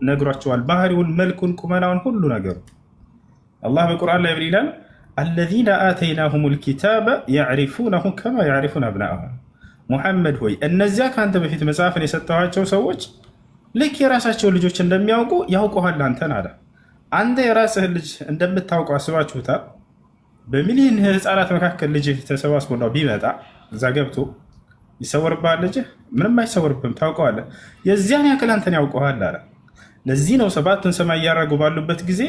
ነግሯቸዋል። ባህሪውን፣ መልኩን፣ ቁመናውን ሁሉ ነገሩ። አላህ በቁርአን ላይ ምን ይላል? الذين آتيناهم الكتاب يعرفونه كما يعرفون أبناءهم። ሙሐመድ ሆይ፣ እነዚያ ከአንተ በፊት መጽሐፍን የሰጠኋቸው ሰዎች ልክ የራሳቸውን ልጆች እንደሚያውቁ ያውቁሃል አንተን አለ። አንተ የራስህን ልጅ እንደምታውቀው አስባችሁታል? በሚሊዮን ህፃናት መካከል ልጅህ ተሰባስቦ ነው ቢመጣ እዛ ገብቶ ይሰወርብሃል? ልጅህ ምንም አይሰወርብህም፣ ታውቀዋለህ። የዚያን ያክል አንተን ያውቀዋል አለ። ለዚህ ነው ሰባቱን ሰማይ እያረጉ ባሉበት ጊዜ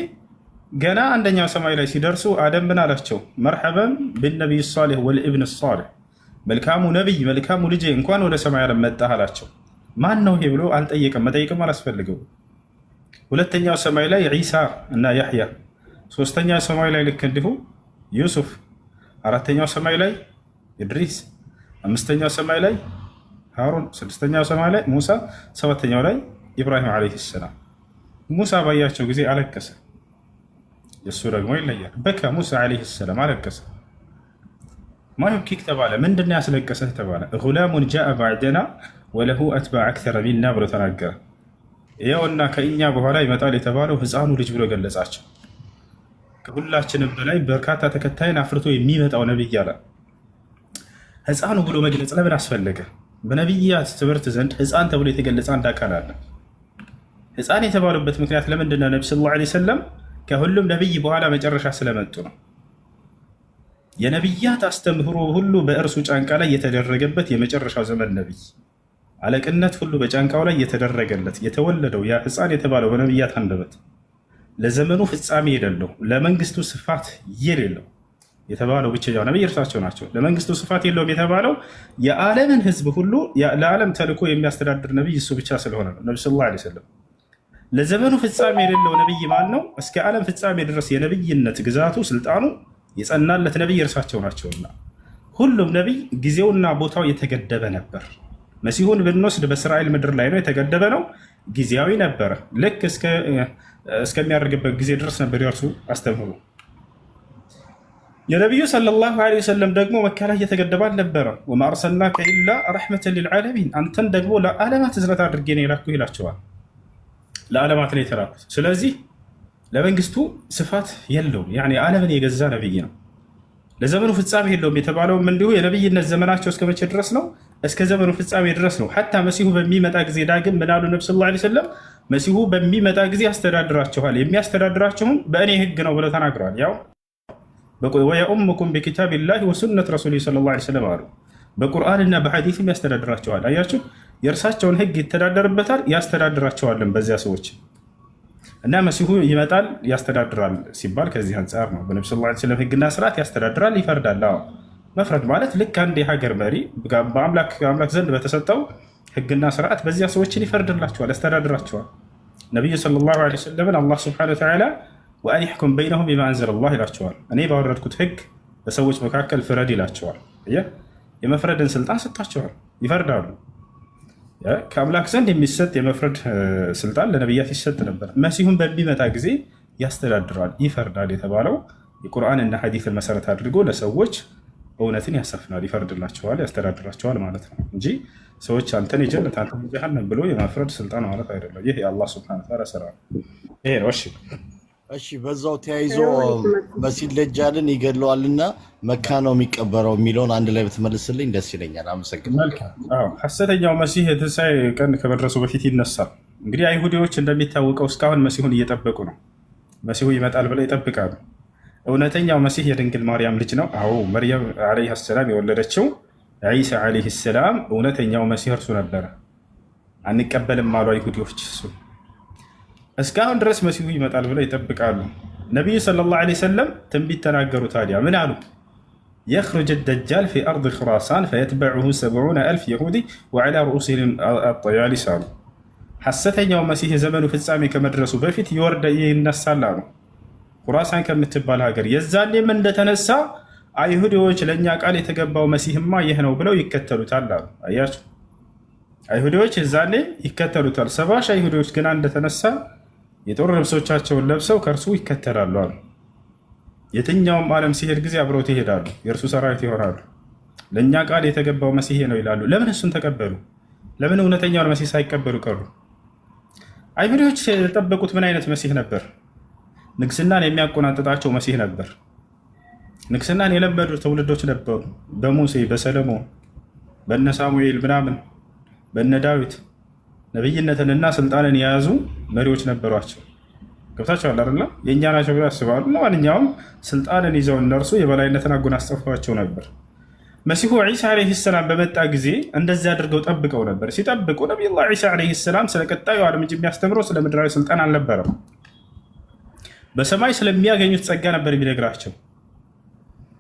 ገና አንደኛው ሰማይ ላይ ሲደርሱ አደም ምን አላቸው? مرحبا بالنبي الصالح والابن الصالح፣ መልካሙ ነቢይ፣ መልካሙ ልጄ እንኳን ወደ ሰማይ ዓለም መጣህ አላቸው። ማን ነው ይሄ ብሎ አልጠየቅም፣ መጠየቅም አላስፈልገው። ሁለተኛው ሰማይ ላይ ዒሳ እና ያሕያ፣ ሶስተኛው ሰማይ ላይ ልክ እንዲሁ ዩሱፍ፣ አራተኛው ሰማይ ላይ ኢድሪስ፣ አምስተኛው ሰማይ ላይ ሃሩን፣ ስድስተኛው ሰማይ ላይ ሙሳ፣ ሰባተኛው ላይ ኢብራሂም ዓለይሂ ሰላም። ሙሳ ባያቸው ጊዜ አለቀሰ። የእሱ ደግሞ ይለያል። بكى موسى عليه السلام፣ አለቀሰ። ما يبكيك ተባለ። ምንድን ነው ያስለቀሰህ ተባለ። غلام جاء بعدنا وله أتباع أكثر منا ብሎ ተናገረ። ይኸውና ከእኛ በኋላ ይመጣል የተባለው ህፃኑ ልጅ ብሎ ገለጻቸው። ከሁላችንም በላይ በርካታ ተከታይን አፍርቶ የሚመጣው ነቢይ አለ። ህፃኑ ብሎ መግለጽ ለምን አስፈለገ? በነቢያት ትምህርት ዘንድ ህፃን ተብሎ የተገለጸ አንድ አካል አለ። ህፃን የተባሉበት ምክንያት ለምንድን ነው? ነቢ صلى الله عليه وسلم ከሁሉም ነቢይ በኋላ መጨረሻ ስለመጡ ነው። የነቢያት አስተምህሮ ሁሉ በእርሱ ጫንቃ ላይ የተደረገበት የመጨረሻው ዘመን ነቢይ፣ አለቅነት ሁሉ በጫንቃው ላይ የተደረገለት፣ የተወለደው ያ ህፃን የተባለው በነቢያት አንደበት ለዘመኑ ፍጻሜ የሌለው፣ ለመንግስቱ ስፋት የሌለው የተባለው ብቸኛው ነቢይ እርሳቸው ናቸው። ለመንግስቱ ስፋት የለውም የተባለው የዓለምን ህዝብ ሁሉ ለዓለም ተልኮ የሚያስተዳድር ነቢይ እሱ ብቻ ስለሆነ ነው። ነቢ صلى الله عليه وسلم። ለዘመኑ ፍጻሜ የሌለው ነቢይ ማን ነው? እስከ ዓለም ፍጻሜ ድረስ የነቢይነት ግዛቱ ስልጣኑ የጸናለት ነቢይ እርሳቸው ናቸውና ሁሉም ነቢይ ጊዜውና ቦታው የተገደበ ነበር። መሲሁን ብንወስድ በእስራኤል ምድር ላይ ነው፣ የተገደበ ነው፣ ጊዜያዊ ነበረ። ልክ እስከሚያደርግበት ጊዜ ድረስ ነበር የእርሱ አስተምህሮ። የነቢዩ صلى الله عليه وسلم ደግሞ መካ ላይ እየተገደበ አልነበረም። وما أرسلناك إلا رحمة للعالمين፣ አንተን ደግሞ ለዓለማት እዝነት አድርጌ ነው የላኩህ ይላቸዋል። ለዓለማት ነው የተላኩት። ስለዚህ ለመንግስቱ ስፋት የለውም። ያኔ ዓለምን የገዛ ነቢይ ነው። ለዘመኑ ፍጻሜ የለውም የተባለውም እንዲሁ የነቢይነት ዘመናቸው እስከ መቼ ድረስ ነው? እስከ ዘመኑ ፍጻሜ ድረስ ነው። حتى መሲሁ በሚመጣ ጊዜ ዳግም ምናሉ ነብ صلى الله عليه وسلم? መሲሁ በሚመጣ ጊዜ ያስተዳድራችኋል፣ የሚያስተዳድራችሁም በእኔ ህግ ነው ብለው ተናግረዋል። ያው ويؤمكم بكتاب الله وسنة رسوله صلى الله عليه وسلم አሉ። በቁርአንና በሐዲስም ያስተዳድራቸዋል። አያችሁ፣ የእርሳቸውን ህግ ይተዳደርበታል፣ ያስተዳድራቸዋለን በዚያ ሰዎች። እና መሲሁ ይመጣል ያስተዳድራል ሲባል ከዚህ አንጻር ነው። በነቢ صلى الله عليه وسلم ህግና ስርዓት ያስተዳድራል፣ ይፈርዳል። አዎ፣ መፍረድ ማለት ልክ አንድ የሀገር መሪ በአምላክ ዘንድ በተሰጠው ህግና ስርዓት በዚያ ሰዎችን ይፈርድላቸዋል፣ ያስተዳድራቸዋል። ነቢዩ صلى الله عليه وسلم ን አላህ سبحانه وتعالى وأن احكم بينهم بما أنزل الله ይላቸዋል። እኔ ባወረድኩት ህግ በሰዎች መካከል ፍረድ ይላቸዋል። የመፍረድን ስልጣን ሰጥቷቸዋል፣ ይፈርዳሉ። ከአምላክ ዘንድ የሚሰጥ የመፍረድ ስልጣን ለነቢያት ይሰጥ ነበር። መሲሁን በሚመጣ ጊዜ ያስተዳድራል፣ ይፈርዳል የተባለው የቁርአን እና ሐዲስን መሰረት አድርጎ ለሰዎች እውነትን ያሰፍናል፣ ይፈርድላቸዋል፣ ያስተዳድራቸዋል ማለት ነው እንጂ ሰዎች አንተን የጀነት አንተን የጀሃነም ብሎ የመፍረድ ስልጣን ማለት አይደለም። ይህ የአላህ سبحانه وتعالى ስራ ነው። ይሄ ነው። እሺ። እሺ፣ በዛው ተያይዞ መሲህ ደጃልን ይገድለዋልና መካ ነው የሚቀበረው የሚለውን አንድ ላይ ብትመልስልኝ ደስ ይለኛል። አመሰግናለሁ። መልካም። አዎ፣ ሐሰተኛው መሲህ የትንሣኤ ቀን ከመድረሱ በፊት ይነሳል። እንግዲህ አይሁዲዎች እንደሚታወቀው እስካሁን መሲሁን እየጠበቁ ነው። መሲሁ ይመጣል ብለው ይጠብቃሉ። እውነተኛው መሲህ የድንግል ማርያም ልጅ ነው። አዎ፣ መርያም عليها السلام የወለደችው ዒሳ عليه السلام እውነተኛው መሲህ እርሱ ነበረ። አንቀበልም አሉ አይሁዲዎች። እሱ እስካሁን ድረስ መሲሁ ይመጣል ብለው ይጠብቃሉ። ነቢዩ صلى الله عليه وسلم ትንቢት ተናገሩ። ታዲያ ምን አሉ? يخرج الدجال في أرض خراسان فيتبعه 70,000 يهودي وعلى رءوسهم الطيالس አሉ። ሐሰተኛው መሲህ የዘመኑ ፍጻሜ ከመድረሱ በፊት ይወርደ ይነሳል አሉ። ኩራሳን ከምትባል ሀገር የዛኔም እንደተነሳ አይሁዲዎች ለእኛ ቃል የተገባው መሲህማ ይህ ነው ብለው ይከተሉታል አሉ። አያችሁ፣ አይሁዲዎች የዛኔ ይከተሉታል። 70,000 አይሁዲዎች ገና እንደተነሳ የጦር ልብሶቻቸውን ለብሰው ከእርሱ ይከተላሉ አሉ። የትኛውም ዓለም ሲሄድ ጊዜ አብረውት ይሄዳሉ፣ የእርሱ ሰራዊት ይሆናሉ። ለእኛ ቃል የተገባው መሲሄ ነው ይላሉ። ለምን እሱን ተቀበሉ? ለምን እውነተኛውን መሲህ ሳይቀበሉ ቀሩ? አይሁዶች የጠበቁት ምን አይነት መሲህ ነበር? ንግስናን የሚያቆናጥጣቸው መሲህ ነበር። ንግስናን የለመዱ ትውልዶች ነበሩ። በሙሴ በሰለሞን በነ ሳሙኤል ምናምን በነ ዳዊት ነብይነትንና ስልጣንን የያዙ መሪዎች ነበሯቸው። ገብታችኋል አይደለ? የእኛ ናቸው ብለው ያስባሉ። ለማንኛውም ስልጣንን ይዘው እነርሱ የበላይነትን አጎናጽፈዋቸው ነበር። መሲሁ ዒሳ ዓለይሂ ሰላም በመጣ ጊዜ እንደዚያ አድርገው ጠብቀው ነበር። ሲጠብቁ ነቢዩላህ ዒሳ ዓለይሂ ሰላም ስለ ቀጣዩ ዓለም እንጂ የሚያስተምረው ስለ ምድራዊ ስልጣን አልነበረም። በሰማይ ስለሚያገኙት ጸጋ ነበር የሚነግራቸው።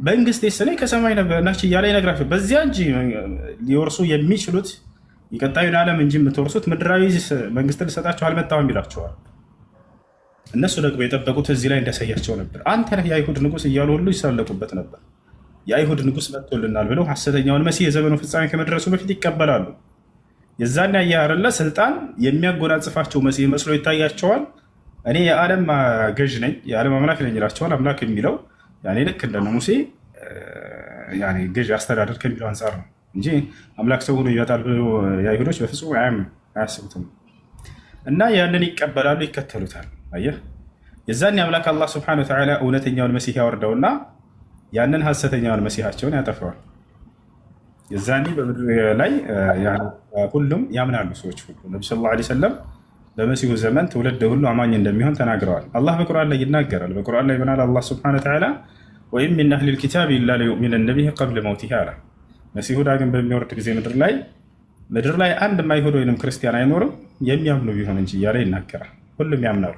መንግስቴ ስኔ ከሰማይ ናች እያለ ይነግራቸው። በዚያ እንጂ ሊወርሱ የሚችሉት የቀጣዩን ዓለም እንጂ የምትወርሱት ምድራዊ መንግስትን ልሰጣቸው አልመጣሁም ይላቸዋል። እነሱ ደግሞ የጠበቁት እዚህ ላይ እንዲያሳያቸው ነበር። አንተ ነህ የአይሁድ ንጉስ እያሉ ሁሉ ይሳለቁበት ነበር። የአይሁድ ንጉስ መጥቶልናል ብለው ሐሰተኛውን መሲህ የዘመኑ ፍጻሜ ከመድረሱ በፊት ይቀበላሉ። የዛን ያየህ አይደለ ስልጣን የሚያጎናጽፋቸው መሲህ መስሎ ይታያቸዋል። እኔ የዓለም ገዥ ነኝ፣ የዓለም አምላክ ነኝ ይላቸዋል። አምላክ የሚለው ያኔ ልክ እንደነ ሙሴ ያኔ ገዥ አስተዳደር ከሚለው አንጻር ነው እንጂ አምላክ ሰው ሆኖ ይመጣል ብሎ የአይሁዶች በፍጹም አያስቡትም። እና ያንን ይቀበላሉ፣ ይከተሉታል። አየህ የዛን የአምላክ አላህ ስብሐነ ወተዓላ እውነተኛውን መሲህ ያወርደውና ያንን ሐሰተኛውን መሲሃቸውን ያጠፋዋል። የዛኔ በምድር ላይ ሁሉም ያምናሉ ሰዎች ሁሉ። ነቢ ሰለላሁ ዐለይሂ ወሰለም በመሲሁ ዘመን ትውልድ ሁሉ አማኝ እንደሚሆን ተናግረዋል። አላህ በቁርአን ላይ ይናገራል። በቁርአን ላይ ምናል አላህ ስብሐነ ወተዓላ وإن من أهل الكتاب إلا ليؤمنن به قبل موته አለ። መሲሁ ዳግም በሚወርድ ጊዜ ምድር ላይ አንድም አይሁድ ወይንም ክርስቲያን አይኖርም የሚያምኑ ቢሆን እንጂ እያለ ይናገራል። ሁሉም ያምናሉ።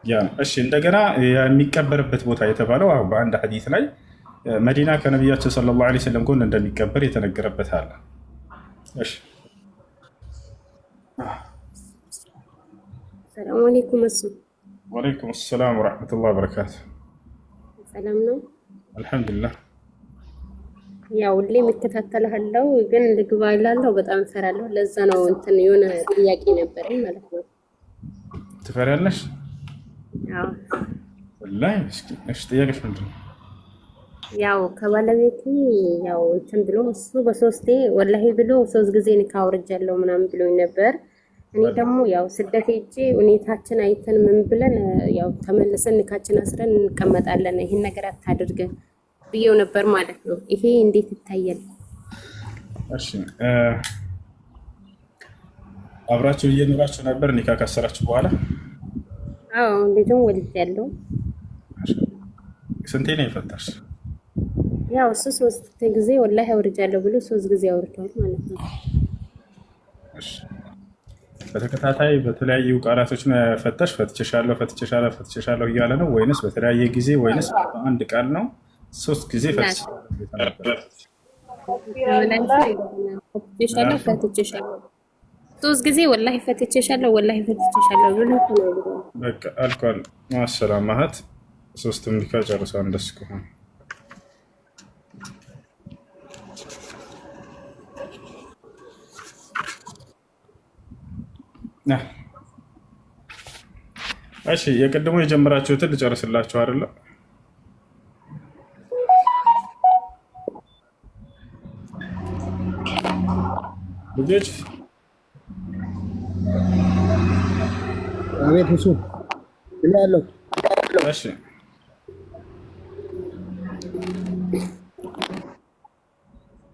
ያ ነው። እሺ እንደገና የሚቀበርበት ቦታ የተባለው አዎ በአንድ ሐዲስ ላይ መዲና ከነቢያችን ሰለላሁ ዐለይሂ ወሰለም ጎን እንደሚቀበር የተነገረበት አለ። እሺ ሰላም አለይኩም። እሱ ወአለይኩም ሰላም ወረሕመቱላህ ወበረካቱ። ሰላም ነው። አልሐምዱሊላህ። ያው ሁሌ የምከታተልሃለሁ ግን ልግባ እላለሁ፣ በጣም እፈራለሁ። ለዛ ነው እንትን የሆነ ጥያቄ ነበረኝ ማለት ነው። ትፈሪያለሽ? ያው ወላሂ ምስኪን። እሺ ጥያቄሽ ምንድን ነው? ያው ከባለቤቴ ያው እንትን ብሎ እሱ በሶስቴ ወላሂ ብሎ ሶስት ጊዜ ኒካ አውርጃለሁ ምናምን ብሎኝ ነበር። እኔ ደግሞ ያው ስደት ሄጄ ሁኔታችን አይተን ምን ብለን ያው ተመልሰን ኒካችን አስረን እንቀመጣለን፣ ይሄን ነገር አታድርግ ብዬው ነበር ማለት ነው። ይሄ እንዴት ይታያል? እሺ አብራችሁ እየኖራችሁ ነበር ኒካ ካሰራችሁ በኋላ? አዎ ልጁን ወልጃለሁ። ስንቴ ነው የፈታሽ? ያው እሱ ሶስት ጊዜ ወላሂ አውርጃለሁ ብሎ ሶስት ጊዜ አውርቷል ማለት ነው። እሺ በተከታታይ በተለያዩ ቃላቶች ነው የፈታሽ? ፈትቼሻለሁ፣ ፈትቼሻለሁ፣ ፈትቼሻለሁ እያለ ነው ወይንስ በተለያየ ጊዜ ወይንስ በአንድ ቃል ነው ሶስት ጊዜ ፈትቼሻለሁ የተናገረው? ፈትቼሻለሁ፣ ፈትቼሻለሁ ሶስት ጊዜ ወላሂ ፈትቼሻለሁ፣ ወላሂ ፈትቼሻለሁ ብሎ ተናግሯል። በቃ አልኳል። ማሰላም ማህት ሶስቱም ኒካ ጨርሷል። እንደሱ ከሆነ እሺ የቅድሞ የጀመራችሁትን ልጨርስላችሁ አይደለ? ልጆች አቤት እሱ እኔ ያለው እሺ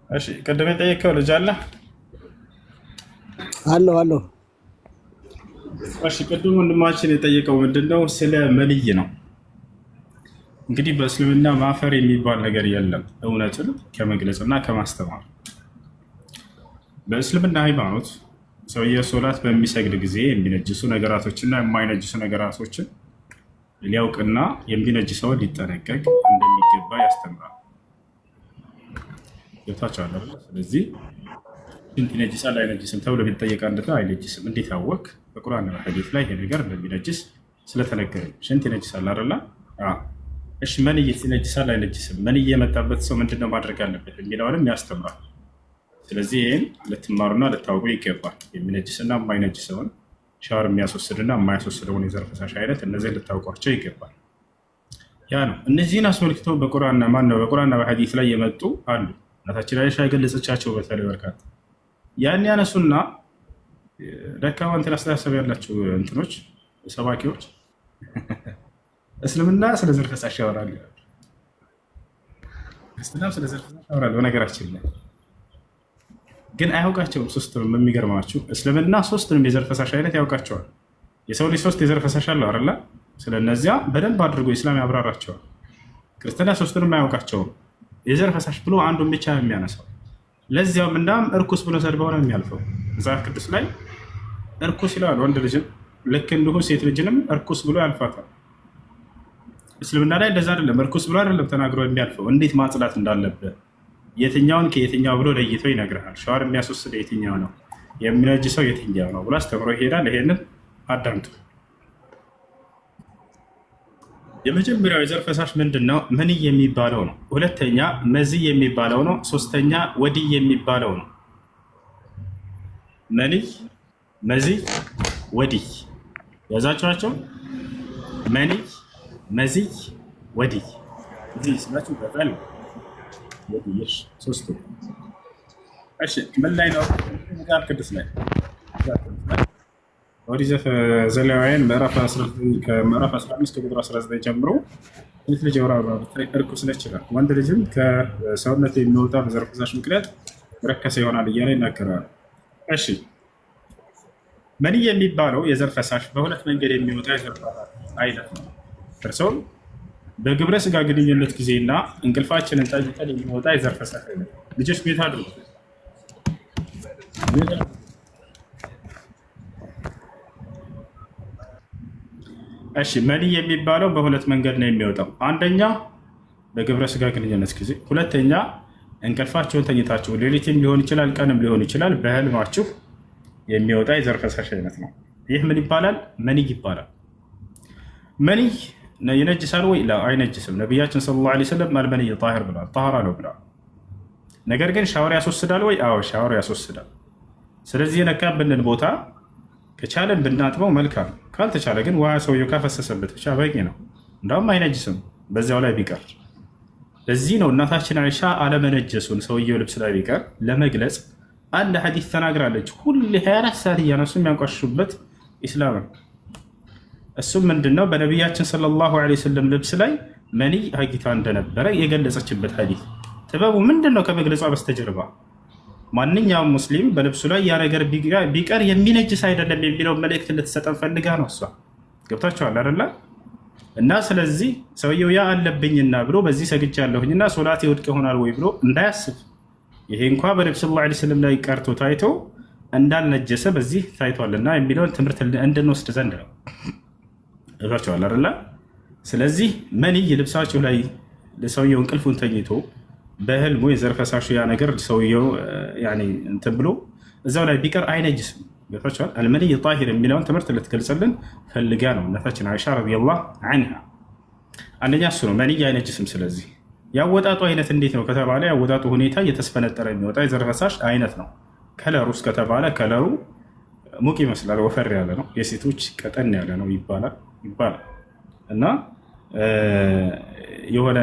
እሺ፣ ቅድም የጠየከው ልጅ አለ? አለሁ አለሁ። እሺ፣ ቅድም ወንድማችን የጠየቀው ምንድነው? ስለ መንይ ነው። እንግዲህ በእስልምና ማፈር የሚባል ነገር የለም፣ እውነትን ከመግለጽና ከማስተማር። በእስልምና ሃይማኖት ሰውየው ሶላት በሚሰግድ ጊዜ የሚነጅሱ ነገራቶችና የማይነጅሱ ነገራቶችን ሊያውቅና የሚነጅሰውን ሊጠነቀቅ እንደሚገባ ያስተምራል። ገብታችኋል አይደለ? ስለዚህ ሽንት ይነጅሳል አይነጅስም ተብሎ ቢጠየቅ አንድ ሰው አይነጅስም፣ እንዴት አወቅ? በቁርአንና በሐዲስ ላይ ይሄ ነገር እንደሚነጅስ ስለተነገረ ሽንት ይነጅሳል አይደለ? አዎ። እሺ መንይ ይነጅሳል አይነጅስም፣ መንይ የመጣበት ሰው ምንድነው ማድረግ አለበት የሚለውንም ያስተምራል። ስለዚህ ይህን ልትማሩና ልታውቁ ይገባል። የሚነጅስና የማይነጅሰውን ሻወር የሚያስወስድና የማያስወስደውን የዘር ፈሳሽ አይነት እነዚህን ልታውቋቸው ይገባል። ያ ነው። እነዚህን አስመልክተው በቁርአንና ማነው በቁርአንና በሐዲስ ላይ የመጡ አሉ። እናታችን አይሻ የገለጸቻቸው በተለይ በርካታ ያን ያነሱና ደካማ እንትን አስተሳሰብ ያላቸው እንትኖች ሰባኪዎች እስልምና ስለ ዘር ፈሳሽ ያወራል ይላሉ። ክርስትናም ስለ ዘር ፈሳሽ ያወራል። በነገራችን ላይ ግን አያውቃቸውም ሶስቱንም። የሚገርማችሁ እስልምና ሶስቱንም የዘር ፈሳሽ አይነት ያውቃቸዋል። የሰው ልጅ ሶስት የዘር ፈሳሽ አለው አይደለ? ስለነዚያ በደንብ አድርጎ ኢስላም ያብራራቸዋል። ክርስትና ሶስቱንም አያውቃቸውም። የዘር ፈሳሽ ብሎ አንዱን ብቻ ነው የሚያነሳው። ለዚያውም እንዳም እርኩስ ብሎ ሰድበው ነው የሚያልፈው። መጽሐፍ ቅዱስ ላይ እርኩስ ይለዋል ወንድ ልጅም፣ ልክ እንዲሁ ሴት ልጅንም እርኩስ ብሎ ያልፋታል። እስልምና ላይ እንደዛ አይደለም። እርኩስ ብሎ አይደለም ተናግሮ የሚያልፈው፣ እንዴት ማጽዳት እንዳለብህ የትኛውን ከየትኛው ብሎ ለይቶ ይነግርሃል። ሻወር የሚያስወስድ የትኛው ነው፣ የሚነጅሰው የትኛው ነው ብሎ አስተምሮ ይሄዳል። ይሄንን አዳምጡ። የመጀመሪያው የዘር ፈሳሽ ምንድን ነው? መንይ የሚባለው ነው። ሁለተኛ መዝይ የሚባለው ነው። ሶስተኛ ወዲይ የሚባለው ነው። መንይ፣ መዝይ፣ ወዲይ ያዛችኋቸው። መንይ፣ መዝይ፣ ወዲይ እዚህ ስላችሁ ይበቃል። ወዲይ እሺ፣ ሶስቱ። እሺ፣ ምን ላይ ነው? መጽሐፍ ቅዱስ ላይ፣ ኦሪት ዘሌዋውያን ምዕራፍ 19 ከምዕራፍ 15 ከቁጥር 19 ጀምሮ ሴት ልጅ የወር አበባ ብታይ እርኩስ ነች ይላል። ወንድ ልጅም ከሰውነት የሚወጣ በዘር ፈሳሽ ምክንያት ረከሰ ይሆናል እያለ ይናገራል። እሺ፣ መንይ የሚባለው የዘር ፈሳሽ በሁለት መንገድ የሚወጣ የዘር ፈሳሽ አይነት ነው። እርሱም በግብረ ስጋ ግንኙነት ጊዜና እንቅልፋችንን ተኝተን የሚወጣ የዘር ፈሳሽ አይነት ነው። ልጆች ቤት አድርጉ። እሺ፣ መንይ የሚባለው በሁለት መንገድ ነው የሚወጣው። አንደኛ በግብረ ስጋ ግንኙነት ጊዜ፣ ሁለተኛ እንቅልፋችሁን ተኝታችሁ ሌሊትም ሊሆን ይችላል፣ ቀንም ሊሆን ይችላል፣ በህልማችሁ የሚወጣ የዘር ፈሳሽ አይነት ነው። ይህ ምን ይባላል? መንይ ይባላል። መንይ ይነጅሳል ወይ? لا፣ አይነጅስም። ነቢያችን صلى الله عليه وسلم المني طاهر ብለዋል፣ ጠሃራ ነው ብለዋል። ነገር ግን ሻወር ያስወስዳል ወይ? አዎ፣ ሻወር ያስወስዳል። ስለዚህ የነካብንን ቦታ ከቻለን ብናጥበው መልካም፣ ካልተቻለ ግን ውሃ ሰውየው ካፈሰሰበት ብቻ በቂ ነው። እንዳውም አይነጅስም በዚያው ላይ ቢቀር። ለዚህ ነው እናታችን አይሻ አለመነጀሱን ሰውየው ልብስ ላይ ቢቀር ለመግለጽ አንድ ሐዲስ ተናግራለች። ሁሌ 24 ሰዓት እያነሱ የሚያንቋሽሹበት ኢስላም ነው። እሱም ምንድን ነው? በነቢያችን صلى الله عليه وسلم ልብስ ላይ መንይ አጊታ እንደነበረ የገለጸችበት ሐዲስ። ጥበቡ ምንድን ነው? ከመግለጿ በስተጀርባ ማንኛውም ሙስሊም በልብሱ ላይ ያ ነገር ቢቀር የሚነጅስ አይደለም የሚለው መልእክት ልትሰጠን ፈልጋ ነው እሷ። ገብታችኋል አይደለ? እና ስለዚህ ሰውየው ያ አለብኝና ብሎ በዚህ ሰግጃለሁኝና ሶላቴ ውድቅ ይሆናል ወይ ብሎ እንዳያስብ፣ ይሄ እንኳ በነቢ صلى الله عليه وسلم ላይ ቀርቶ ታይቶ እንዳልነጀሰ በዚህ ታይቷልና የሚለውን ትምህርት እንድንወስድ ዘንድ ነው። ገብታችኋል አይደለ? ስለዚህ መንይ ልብሳችሁ ላይ ሰውየው እንቅልፉን ተኝቶ በህልሙ የዘር ፈሳሹ ያ ነገር ሰውየው እንትን ብሎ እዛው ላይ ቢቀር አይነጅስም። ገብታችኋል? المني طاهر የሚለውን ትምህርት ልትገልጽልን ፈልጋ ነው እናታችን አይሻ رضي الله عنها። አንደኛ እሱ ነው፣ መንይ አይነጅስም። ስለዚህ ያወጣጡ አይነት እንዴት ነው ከተባለ ያወጣጡ ሁኔታ እየተስፈነጠረ የሚወጣ የዘር ፈሳሽ አይነት ነው። Color ኡስ ከተባለ color ኡ ሙቅ ይመስላል፣ ወፈር ያለ ነው። የሴቶች ቀጠን ያለ ነው ይባላል እና የሆነ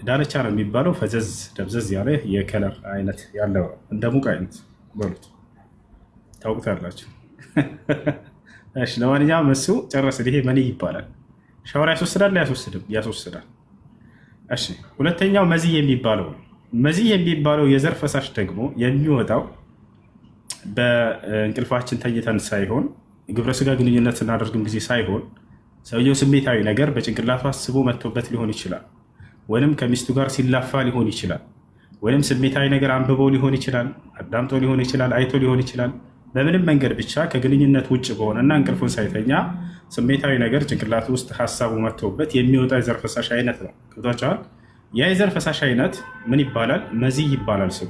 ዳለቻ ነው የሚባለው። ፈዘዝ ደብዘዝ ያለ የ color አይነት ያለው ነው። እንደ ሙቅ አይነት በሉት፣ ታውቁታላችሁ። እሺ፣ ለማንኛውም እሱ ጨረስን። ይሄ መንይ ይባላል። ሻወር ያስወስዳል አያስወስድም? ያስወስዳል። እሺ፣ ሁለተኛው መዚህ የሚባለው ነው። መዚህ የሚባለው የዘር ፈሳሽ ደግሞ የሚወጣው በእንቅልፋችን ተኝተን ሳይሆን፣ ግብረ ስጋ ግንኙነት ስናደርግም ጊዜ ሳይሆን፣ ሰውየው ስሜታዊ ነገር በጭንቅላቱ አስቦ መጥቶበት ሊሆን ይችላል። ወይም ከሚስቱ ጋር ሲላፋ ሊሆን ይችላል። ወይም ስሜታዊ ነገር አንብቦ ሊሆን ይችላል፣ አዳምጦ ሊሆን ይችላል፣ አይቶ ሊሆን ይችላል። በምንም መንገድ ብቻ ከግንኙነት ውጭ በሆነና እንቅልፉን ሳይተኛ ስሜታዊ ነገር ጭንቅላቱ ውስጥ ሀሳቡ መጥቶበት የሚወጣ የዘር ፈሳሽ አይነት ነው። ገብቷችኋል? ያ የዘር ፈሳሽ አይነት ምን ይባላል? መዚህ ይባላል ስሙ።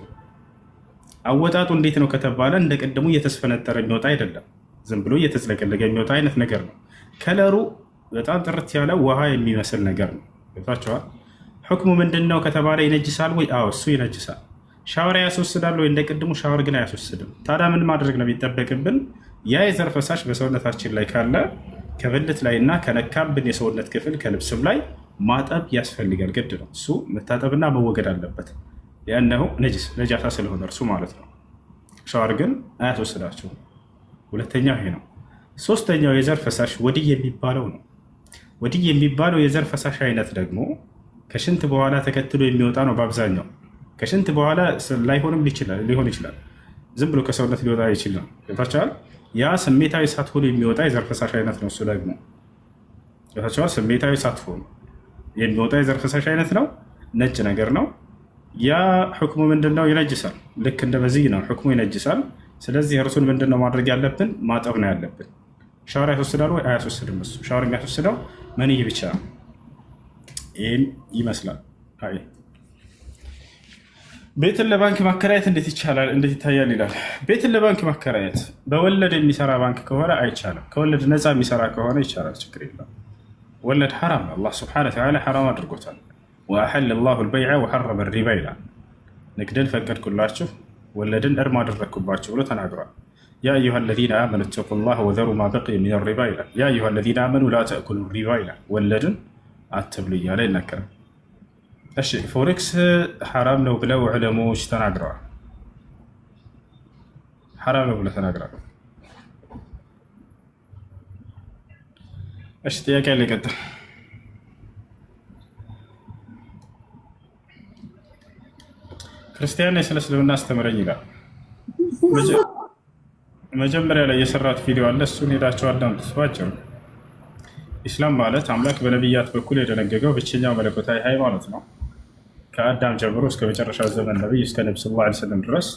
አወጣጡ እንዴት ነው ከተባለ እንደ ቅድሙ እየተስፈነጠረ የሚወጣ አይደለም። ዝም ብሎ እየተዝለቀለቀ የሚወጣ አይነት ነገር ነው። Color ኡ በጣም ጥርት ያለ ውሃ የሚመስል ነገር ነው። ገብቷችኋል? ሕክሙ ምንድን ነው ከተባለ ይነጅሳል ወይ? አዎ፣ እሱ ይነጅሳል። ሻወር ያስወስዳል ወይ? እንደ ቅድሙ ሻወር ግን አያስወስድም። ታዲያ ምን ማድረግ ነው የሚጠበቅብን? ያ የዘር ፈሳሽ በሰውነታችን ላይ ካለ ከብልት ላይ እና ከነካብን የሰውነት ክፍል ከልብስም ላይ ማጠብ ያስፈልጋል። ግድ ነው፣ እሱ መታጠብና መወገድ አለበት። لأنه نجس ነጃሳ ስለሆነ እርሱ ማለት ነው። ሻወር ግን አያስወስዳቸውም። ሁለተኛው ይሄ ነው። ሶስተኛው የዘር ፈሳሽ ወዲይ የሚባለው ነው። ወዲይ የሚባለው የዘር ፈሳሽ አይነት ደግሞ ከሽንት በኋላ ተከትሎ የሚወጣ ነው። በአብዛኛው ከሽንት በኋላ ላይሆንም ሊሆን ይችላል። ዝም ብሎ ከሰውነት ሊወጣ ይችል ነው። ገብታችኋል? ያ ስሜታዊ ሳትሆኑ የሚወጣ የዘር ፈሳሽ አይነት ነው። እሱ ደግሞ ገብታችኋል? ስሜታዊ ሳትሆኑ የሚወጣ የዘር ፈሳሽ አይነት ነው። ነጭ ነገር ነው። ያ ሕክሙ ምንድን ነው? ይነጅሳል። ልክ እንደ መዝይ ነው ሕክሙ፣ ይነጅሳል። ስለዚህ እርሱን ምንድን ነው ማድረግ ያለብን? ማጠብ ነው ያለብን። ሻወር ያስወስዳል ወይ? አያስወስድም። እሱ ሻወር የሚያስወስደው መንይ ብቻ ነው። ይህን ይመስላል። አይ ቤትን ለባንክ ማከራየት እንዴት ይቻላል? እንዴት ይታያል? ይላል። ቤትን ለባንክ ማከራየት በወለድ የሚሰራ ባንክ ከሆነ አይቻልም። ከወለድ ነፃ የሚሰራ ከሆነ ይቻላል፣ ችግር የለም። ወለድ ሐራም ነው። አላህ سبحانه وتعالى ሐራም አድርጎታል። وأحل الله البيع وحرم الربا ይላል። ንግድን ፈቀድኩላችሁ ወለድን እርም አደረግኩባችሁ ብሎ ተናግሯል። يا أيها الذين آمنوا اتقوا الله وذروا ما بقي من الربا ይላል። يا أيها الذين آمنوا لا تأكلوا الربا ይላል። ወለድን አትብሉ እያለ ይናገራል። እሺ forex ሐራም ነው ብለው ዑለሞች ተናግረዋል። ሐራም ነው ብለው ተናግረዋል። እሺ ጥያቄ ያለ ይቀጥል። ክርስቲያን ስለ እስልምና አስተምረኝ ይላል። መጀመሪያ ላይ የሰራት ቪዲዮ አለ፣ እሱን ሄዳቸው አዳምጡት። ባጭሩ ኢስላም ማለት አምላክ በነቢያት በኩል የደነገገው ብቸኛው መለኮታዊ ሃይማኖት ነው። ከአዳም ጀምሮ እስከ መጨረሻ ዘመን ነቢይ እስከ ነቢ صلى الله عليه وسلم ድረስ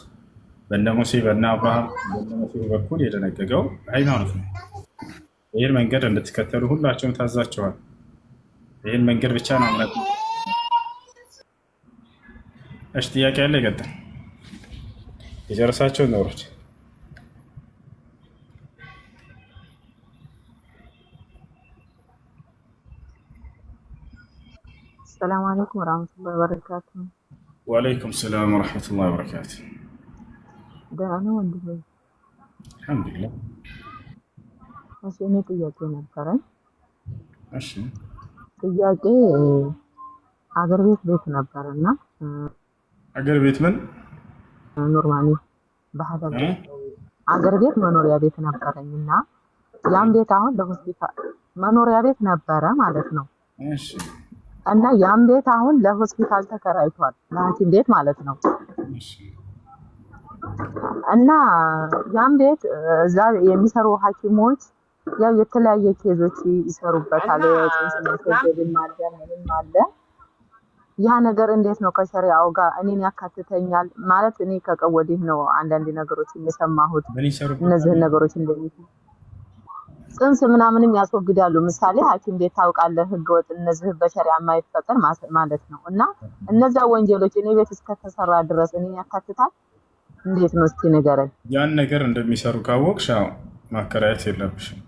በነ ሙሴ በነ አብርሃም በነ መሲሁ በኩል የደነገገው ሃይማኖት ነው። ይህን መንገድ እንድትከተሉ ሁላቸውም ታዛቸዋል። ይህን መንገድ ብቻ ነው አምላክ። እሺ ጥያቄ ያለ ይቀጥል። የጨረሳቸውን ኖሮች السلام عليكم ورحمة الله وبركاته። وعليكم السلام ورحمة الله وبركاته። ደህና ነው ወንድሜ? الحمد لله። እሺ፣ እኔ ጥያቄ ነበረኝ። እሺ። ጥያቄ አገር ቤት ቤት ነበርና አገር ቤት ምን normally በሀገር አገር ቤት መኖሪያ ቤት ነበረኝ እና ያን ቤት አሁን ለሆስፒታል መኖሪያ ቤት ነበረ ማለት ነው። እሺ። እና ያን ቤት አሁን ለሆስፒታል ተከራይቷል፣ ለሐኪም ቤት ማለት ነው። እሺ። እና ያን ቤት እዛ የሚሰሩ ሐኪሞች ያው የተለያየ case ኦች ይሰሩበታል። ጽንስ ማስወገድም አለ ምንም አለ። ያ ነገር እንዴት ነው ከሸሪዓው ጋር እኔን ያካትተኛል? ማለት እኔ ከቀወዲህ ነው አንዳንድ ነገሮች የሰማሁት። ምን ይሰሩበታል? እነዚህን ነገሮች እንደዚህ ጽንስ ምናምንም ያስወግዳሉ። ምሳሌ ሐኪም ቤት ታውቃለህ፣ ህገወጥ እነዚህ በሸሪዓ የማይፈቀድ ማለት ነው። እና እነዛ ወንጀሎች እኔ ቤት እስከተሰራ ድረስ እኔን ያካትታል? እንዴት ነው እስኪ ንገረኝ። ያን ነገር እንደሚሰሩ ካወቅሽ አዎ ማከራየት የለብሽም።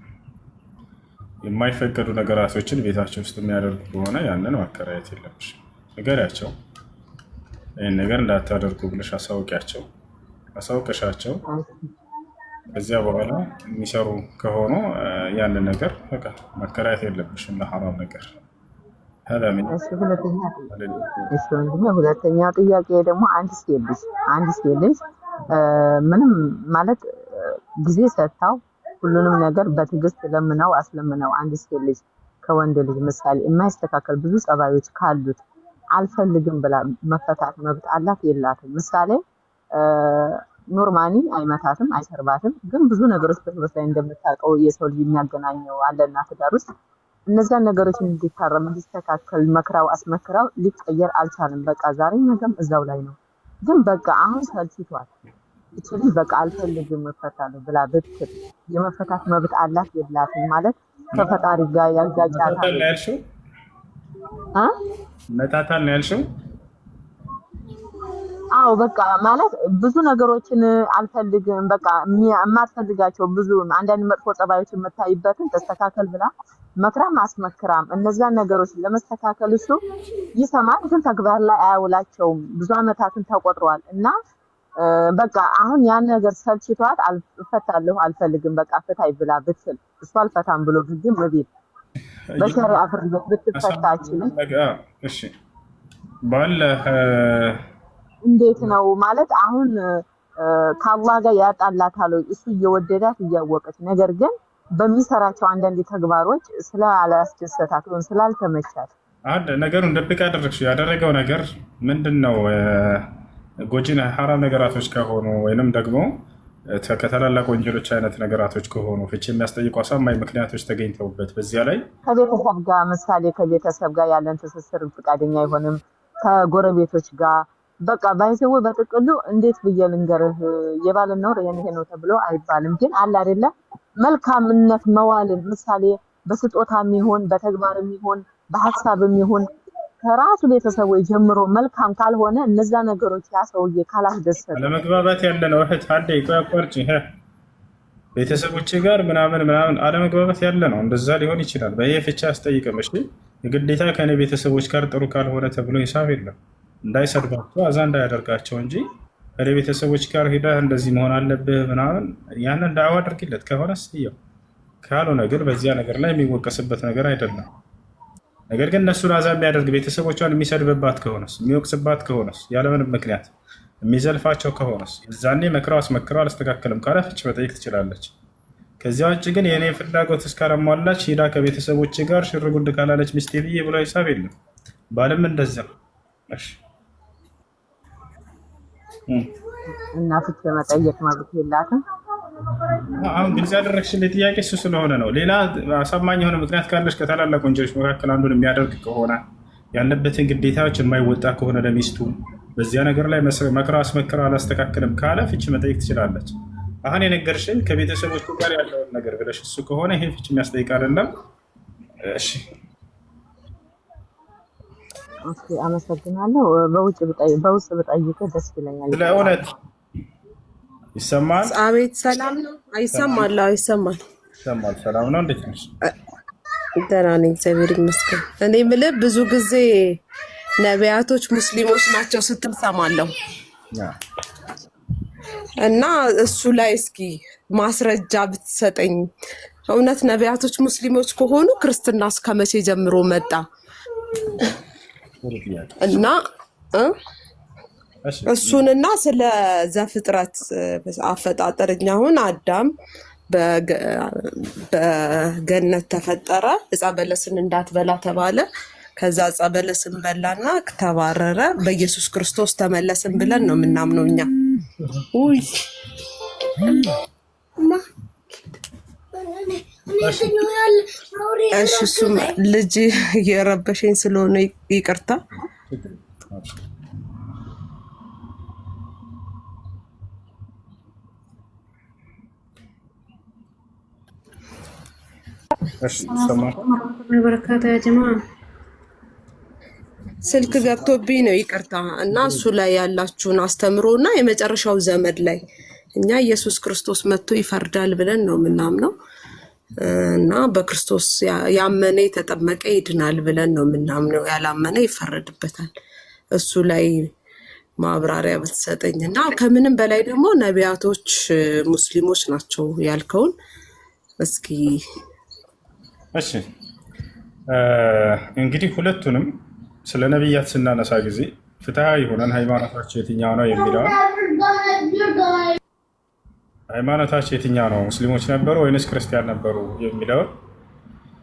የማይፈቀዱ ነገራቶችን ቤታቸው ውስጥ የሚያደርጉ ከሆነ ያንን ማከራየት የለብሽም። ንገሪያቸው፣ ይህን ነገር እንዳታደርጉ ብለሽ አሳውቂያቸው። አሳውቀሻቸው ከዚያ በኋላ የሚሰሩ ከሆኑ ያንን ነገር በቃ ማከራየት የለብሽም ለሐራም ነገር። هذا من እሺ ሁለተኛ እሺ ወንድሜ፣ ሁለተኛው ጥያቄ ደግሞ አንድ ሴት ልጅ ምንም ማለት ጊዜ ሰጥታው ሁሉንም ነገር በትዕግስት ለምነው አስለምነው አንድ ሴት ልጅ ከወንድ ልጅ ምሳሌ የማይስተካከል ብዙ ጸባዮች ካሉት አልፈልግም ብላ መፈታት መብት አላት የላትም? ምሳሌ normally አይመታትም፣ አይሰርባትም፣ ግን ብዙ ነገሮች በህይወት ላይ እንደምታውቀው የሰው ልጅ የሚያገናኘው አለና ትዳር ውስጥ እነዛን ነገሮች እንዲታረም እንዲስተካከል መክራው አስመክራው ሊቀየር አልቻለም። በቃ ዛሬ ነገም እዛው ላይ ነው። ግን በቃ አሁን ሰልችቷል። እቺ ልጅ በቃ አልፈልግም እፈታለሁ ብላ ብትል የመፈታት መብት አላት የላትም? ማለት ከፈጣሪ ጋር መታታል ያጋጫታል ነው ያልሽው? አ መታታል ነው ያልሽው? አዎ በቃ ማለት ብዙ ነገሮችን አልፈልግም፣ በቃ የማትፈልጋቸው ብዙ አንዳንድ መጥፎ ጸባዮች የምታይበትን ተስተካከል ብላ መክራም አስመክራም እነዛን ነገሮች ለመስተካከል እሱ ይሰማል፣ ግን ተግባር ላይ አያውላቸውም። ብዙ አመታትን ተቆጥሯል እና በቃ አሁን ያን ነገር ሰልችቷት እፈታለሁ አልፈልግም በቃ ፍታይ ብላ ብትል እሱ አልፈታም ብሎ ግግም ቢል በሸሪዓ ፍርድ ቤት ብትፈታ አችልም። እሺ ባለ እንዴት ነው ማለት አሁን ከአላህ ጋር ያጣላታል ወይ? እሱ እየወደዳት እያወቀች ነገር ግን በሚሰራቸው አንዳንድ ተግባሮች ስላላስደሰታት ወይም ስላልተመቻት አንድ ነገሩን ደብቅ ያደረግሽው ያደረገው ነገር ምንድን ነው? ጎጂ ሐራም ነገራቶች ከሆኑ ወይንም ደግሞ ከታላላቅ ወንጀሎች አይነት ነገራቶች ከሆኑ ፍቺ የሚያስጠይቁ አሳማኝ ምክንያቶች ተገኝተውበት በዚያ ላይ ከቤተሰብ ጋር ምሳሌ ከቤተሰብ ጋር ያለን ትስስር ፈቃደኛ አይሆንም። ከጎረቤቶች ጋር በቃ ባይዘው በጥቅሉ እንዴት ብዬ ልንገርህ፣ የባልን ነውር ይሄን ይሄ ነው ተብሎ አይባልም። ግን አለ አይደለ መልካምነት መዋልን ምሳሌ በስጦታም ይሁን በተግባርም ይሁን በሀሳብም ይሁን ከራሱ ቤተሰቦች ጀምሮ መልካም ካልሆነ እነዛ ነገሮች ያ ሰውዬ ካላስደሰተው አለመግባባት ያለ ነው። እህት አንዴ ቆይ አቋርጪ። ቤተሰቦቼ ጋር ምናምን ምናምን አለመግባባት ያለ ነው። እንደዛ ሊሆን ይችላል። በይሄ ፍቺ አያስጠይቅም። እሺ የግዴታ ከእኔ ቤተሰቦች ጋር ጥሩ ካልሆነ ተብሎ ሂሳብ የለም። እንዳይሰድባቸው አዛ እንዳያደርጋቸው እንጂ ከእኔ ቤተሰቦች ጋር ሂደህ እንደዚህ መሆን አለብህ ምናምን ያንን ዳዕዋ አድርጊለት ከሆነ ስየው፣ ካልሆነ ግን በዚያ ነገር ላይ የሚወቀስበት ነገር አይደለም። ነገር ግን እነሱን አዛ የሚያደርግ ቤተሰቦቿን የሚሰድብባት ከሆነስ፣ የሚወቅስባት ከሆነስ፣ ያለምንም ምክንያት የሚዘልፋቸው ከሆነስ እዛኔ መክረው አስመክረው አላስተካከልም ካለ ፍች መጠየቅ ትችላለች። ከዚያ ውጭ ግን የእኔ ፍላጎት እስካላሟላች ሂዳ ከቤተሰቦች ጋር ሽር ጉድ ካላለች ሚስቴ ብዬ ብሎ ሂሳብ የለም። ባልም እንደዛ። እሺ እና ፍች ለመጠየቅ መብት የላትም። አሁን ግልጽ ያደረግሽልኝ ጥያቄ እሱ ስለሆነ ነው። ሌላ አሳማኝ የሆነ ምክንያት ካለሽ ከታላላቅ ወንጀሎች መካከል አንዱን የሚያደርግ ከሆነ ያለበትን ግዴታዎች የማይወጣ ከሆነ ለሚስቱ በዚያ ነገር ላይ መክራ አስመክራ አላስተካክልም ካለ ፍች መጠየቅ ትችላለች። አሁን የነገርሽን ከቤተሰቦቹ ጋር ያለውን ነገር ብለሽ እሱ ከሆነ ይሄ ፍች የሚያስጠይቅ አይደለም። እሺ Okay፣ አመሰግናለሁ። በውጭ በውስጥ ብጠይቅህ ደስ ይለኛል። ስለ ይቅርታ። እውነት ይሰማል አቤት ሰላም ነው። ይሰማል? አዎ ይሰማል። ይሰማል። ሰላም ነው። እንዴት ነሽ? ደህና ነኝ፣ እግዚአብሔር ይመስገን። እኔ የምልህ ብዙ ጊዜ ነቢያቶች ሙስሊሞች ናቸው ስትል ሰማለሁ እና እሱ ላይ እስኪ ማስረጃ ብትሰጠኝ። እውነት ነቢያቶች ሙስሊሞች ከሆኑ ክርስትና እስከ መቼ ጀምሮ መጣ? ጥሩ ጥያቄ። እና እ እሺ እሱንና ስለ ዘፍጥረት አፈጣጠር እኛ አሁን አዳም በገነት ተፈጠረ፣ ዕፀ በለስን እንዳትበላ ተባለ። ከዛ ዕፀ በለስን በላና ተባረረ። በኢየሱስ ክርስቶስ ተመለስን ብለን ነው የምናምነው እኛ። ውይ እሺ እሺ፣ እሱም ልጅ እየረበሸኝ ስለሆነ ይቅርታ። ችግር የለም። እሺ እሺ፣ ይሰማል። በረካቱ ያ ጀማ ስልክ ገብቶብኝ ነው ይቅርታ። እና እሱ ላይ ያላችሁን አስተምሮ እና የመጨረሻው ዘመድ ላይ እኛ ኢየሱስ ክርስቶስ መጥቶ ይፈርዳል ብለን ነው የምናምነው እና በክርስቶስ ያመነ የተጠመቀ ይድናል ብለን ነው የምናምነው። ያላመነ ይፈረድበታል። እሱ ላይ ማብራሪያ ብትሰጠኝ እና ከምንም በላይ ደግሞ ነቢያቶች ሙስሊሞች ናቸው ያልከውን እስኪ እሺ እንግዲህ ሁለቱንም ስለ ነቢያት ስናነሳ ጊዜ ፍትሐዊ ሆነን ሃይማኖታቸው የትኛው ነው የሚለውን ሃይማኖታቸው የትኛው ነው ሙስሊሞች ነበሩ ወይንስ ክርስቲያን ነበሩ የሚለውን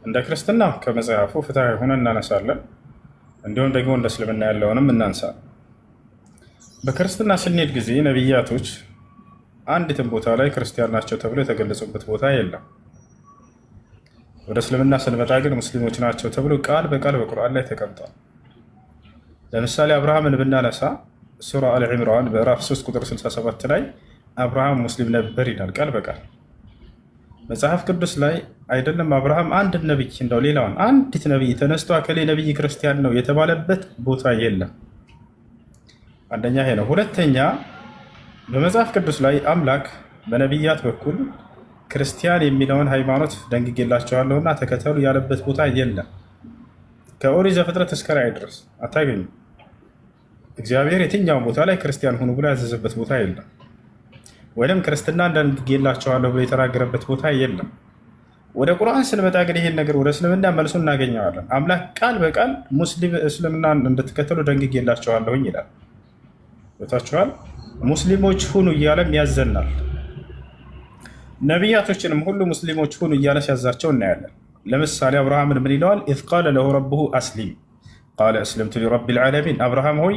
እንደ ክርስትና ከመጽሐፉ ፍትሐዊ ሆነን እናነሳለን። እንዲሁም ደግሞ እንደ እስልምና ያለውንም እናንሳ። በክርስትና ስንሄድ ጊዜ ነቢያቶች አንዲትም ቦታ ላይ ክርስቲያን ናቸው ተብሎ የተገለጹበት ቦታ የለም። ወደ እስልምና ስንመጣ ግን ሙስሊሞች ናቸው ተብሎ ቃል በቃል በቁርአን ላይ ተቀምጧል። ለምሳሌ አብርሃምን ብናነሳ ሱራ አልዕምራን ምዕራፍ 3 ቁጥር 67 ላይ አብርሃም ሙስሊም ነበር ይላል ቃል በቃል። መጽሐፍ ቅዱስ ላይ አይደለም አብርሃም አንድ ነቢይ እንደው ሌላውን አንዲት ነቢይ ተነስቶ አከሌ ነቢይ ክርስቲያን ነው የተባለበት ቦታ የለም። አንደኛ ይሄ ነው። ሁለተኛ በመጽሐፍ ቅዱስ ላይ አምላክ በነቢያት በኩል ክርስቲያን የሚለውን ሃይማኖት ደንግጌላቸዋለሁና ተከተሉ ያለበት ቦታ የለም። ከኦሪት ዘፍጥረት እስከ ራዕይ ድረስ አታገኙም። እግዚአብሔር የትኛውን ቦታ ላይ ክርስቲያን ሁኑ ብሎ ያዘዘበት ቦታ የለም። ወይም ክርስትና ደንግጌላቸዋለሁ ብሎ የተናገረበት ቦታ የለም። ወደ ቁርአን ስንመጣ ግን ይሄን ነገር ወደ እስልምና መልሶ እናገኘዋለን። አምላክ ቃል በቃል ሙስሊም እስልምናን እንድትከተሉ ደንግጌላቸዋለሁኝ ይላል። ታችኋል። ሙስሊሞች ሁኑ እያለም ያዘናል። ነቢያቶችንም ሁሉ ሙስሊሞች ሁኑ እያለ ሲያዛቸው እናያለን። ለምሳሌ አብርሃምን ምን ይለዋል? إذ قال له ربه أسلم قال أسلمت لرب العالمين። አብርሃም ሆይ